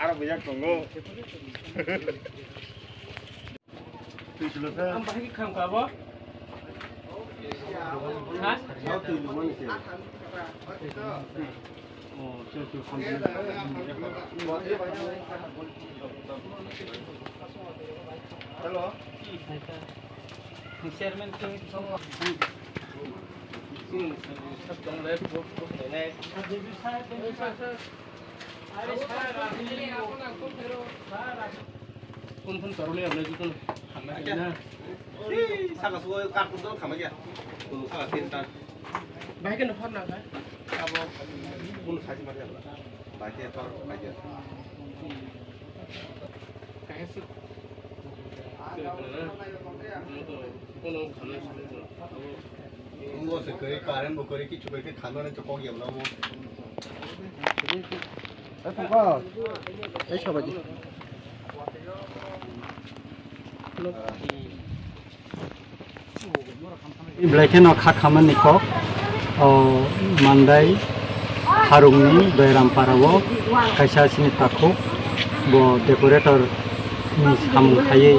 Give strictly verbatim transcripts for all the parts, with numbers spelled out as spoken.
Aro bujak tongo. Ang bahai khe khamkha bo. Ha? Hello. Chairman khe. Kun kun torole amne jikun hamna kena. Saka suwa kartu dol khama kya. Kun saka tinta. Bahai khe nohor nang kha. Abo kun saji mari Allah. Bahai khe tor bahai khe. Kahai suk. Kono khamna suk. Ngo se kare current bo kare kichu kare khamna to kok yam na mo. Ei sabaji. Belai kheno kha khamani kok, o Mandai Harungni Doiram Parao kaisa chini takhuk, bo decorator ni samung khaiwi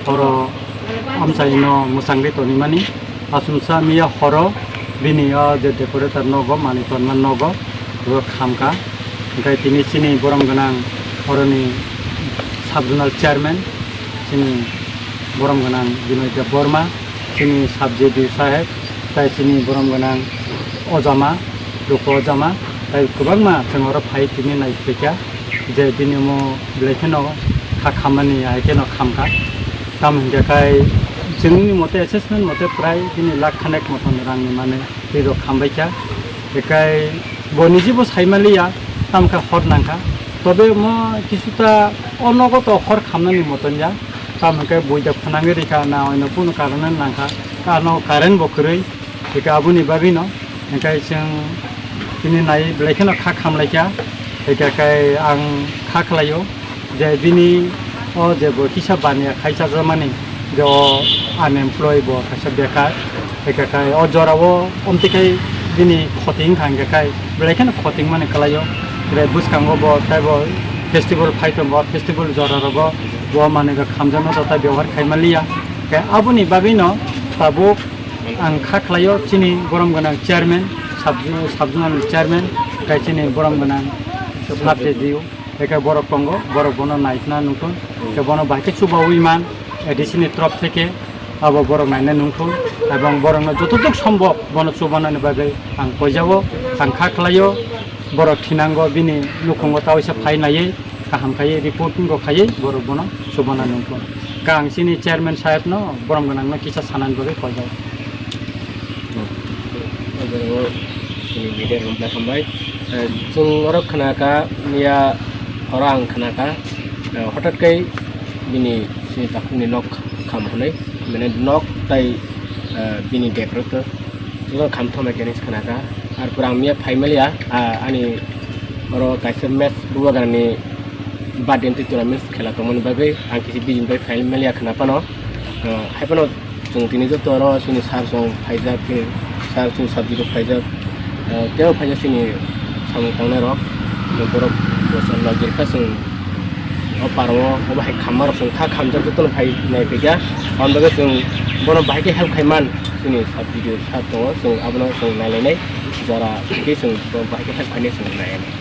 oro amchaino mwchangwi tonimani. Asumsa miya horo bini o je decorator nogo, manwi tonma nogo, bo khamkha. Hwnkhe tini chini borom gwnang oroni sub zonal chairman, chini borom gwnang Binoy Debbarma, chini sub J D saheb, tai chini borom gwnang Ojama, Rupa Ojama, tai kwbangma chwng oro phai tini nai phaikha je bini omo belai kheno kha khammani hai kheno khamkha. Tamo hwnkhe khai chwngni mote, assessment mote prai bini lakh khanek moton rangni manwi twi rok khambaikha. Ekai bo nijibo saimaliya, tamkhe hor nangkha. Tobe mo kisuta o nogo to hor khamnani moton ya. Tamkhe buida phwnangwi rikha na oino kunu karone nangkha. Ano current bo kwrwi. Hika aboni bagwino. Hingkhe chwng tini nai belai kheno kha khamlaikha. Hika khe ang kha khlaio. Je bini o je bo kisa baniya khai chajamani, je o unemployed bo kaisa bekar, eka khai o jora o omtwi khai bini khoti wngkha, hingkha khai belai kheno khoti wngmani kwlaio. Hwnkhe bwskango bo tei bo festival phai tongo, festival jora rogo bo manwi rok khamjakno joto byabohar khai manliya. Hwnkhe aboni bagwino tabuk ang kha khlaio chini borom gwnang chairman, sub, sub zonal chairman, tei chini borom gwnang sub J D O. Eka borok tongo, borok bono naikhna nungkho, tei bono bahai khe chubaui man, A D C ni torop theke abo borok naina nungkho, ebong borokno jototok sombhob bono chubanani bagwi ang koijao, ang kha khlaio, borok thinango bini nukhungo ta uaisa phai naiwi, kaham khaiwi, reporting rok khaiwi borok bono chubana nungkho. Ka ang chini chairman saheb no, borom gwnang no kisa sanani bagwi koijao. Chini media room hambai. Eh, chwng oro khna kha, miya horo ang khna kha, eh, hotat khe bini chini takhukni nok kham hwnwi, mane nok tai, eh, bini decorator joto kham thangma khe khna kha. Arpor ang miya phai maliya, ah, ani oro kaisa match bubagrani birthday twi tournament khela tongmani bagwi ang kisa bijin bai phai maliya khna phano, eh, hai phano Chwng tini joto oro chini sir chwng phaijak, tini sir chini subject rok phaijak, eh, teibo phaijak chini samung tangnai rok, borok bwswk logirkha chwng o parao obo hai khamma rok chwng kha khamjak jotono phai nai phaikha, aboni bagwi chwng bono bahai khe help khai man chini subject sir tongo, chwng abono chwng nailainai jora khe chwng bo bahai khe help khainai chwng nailainai.